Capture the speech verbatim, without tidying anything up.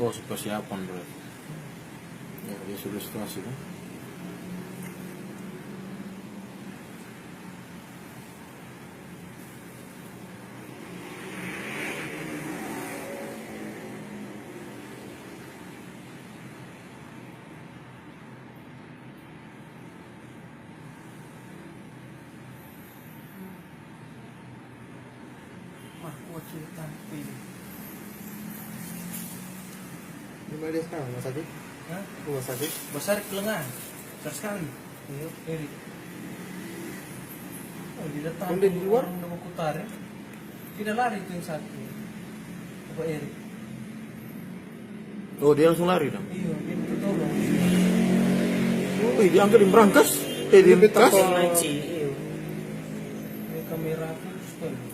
Oh, persiapan, bro. Ya, dia sudah situasi, kan? Mah, kuat cerita ini. Di mana dia sekarang? Rumah sakit? Hah? Rumah sakit? Besar ke lengan. Besar sekali. Iya. Eri. Oh, dia datang. Kan dia di luar? Orang udah mau kutar, ya. Dia lari tu yang satu. Apa Eri? Oh, dia langsung lari dong? Iya, dia minta tolong. Wih, dia angkat di merangkas? Eh, di tas? Iya. Dia kamera aku, terus tolong.